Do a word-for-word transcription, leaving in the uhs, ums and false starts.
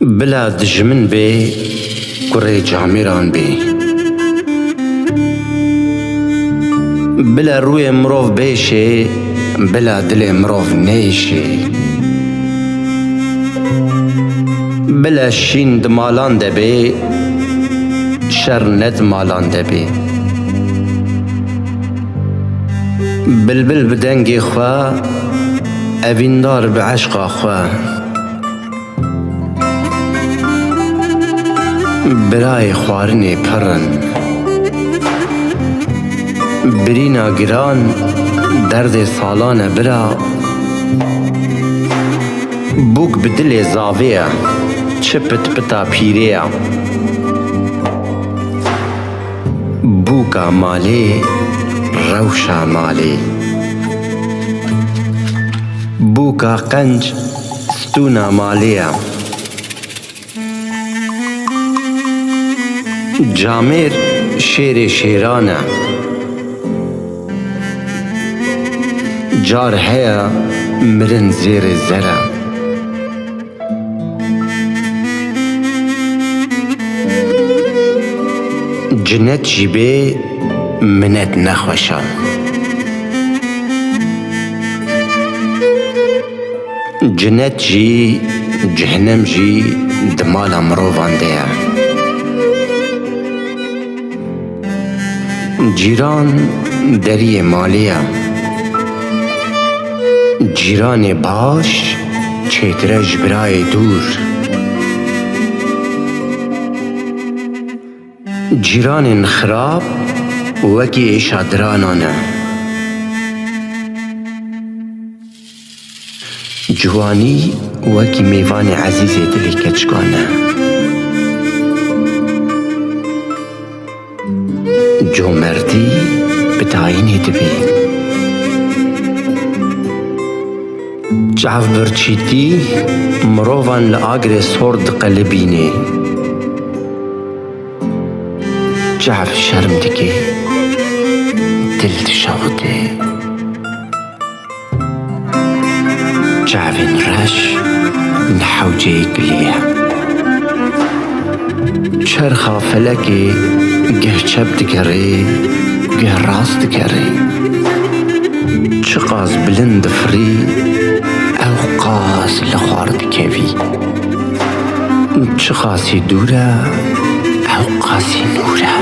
Bila dijmin bê, kurê camêran bê. Bila rûyê mirov bêşê, bila dilê mirov nêşê. Bila şîn di malan de bê, şer ne di malan de bê. Bilbil bi dengê xwe, evîndar bi eşqa xwe. Birayê xwarinê pir in. Birîna giran derdê salan e bira. Bûk bi dilê zavê ye, çi pitpita pîrê ye. Bûka malê, rewşa malê. Bûka qenc, stûna malê ye. Camêr şêrê şêran e. Car heye mirin zêrê zer e. Cinet jî bê minet nexweş e. Cinet jî, cihnem jî di mala mirovan de ye. Cîran deriyê malê ye. Cîranê baş çêtir e ji birayê dûr. Cîranên xirab wekî êşa diranan e. Ciwanî wekî mêvanê ezîzê dilê keçikan e. Comerdî bi tayînê dibî. Çavbirçîtî mirovan li agirê sor diqelibînê. Çav şerm dike, dil dişewite. Çavên reş li hewceyê gilî ye. Çerxa felekê geh çep digerê, geh rast digerê. Çiqas bilind difirî, ew qas li xwar dikevî. Çiqasî dûr e, ew qasî nûr e.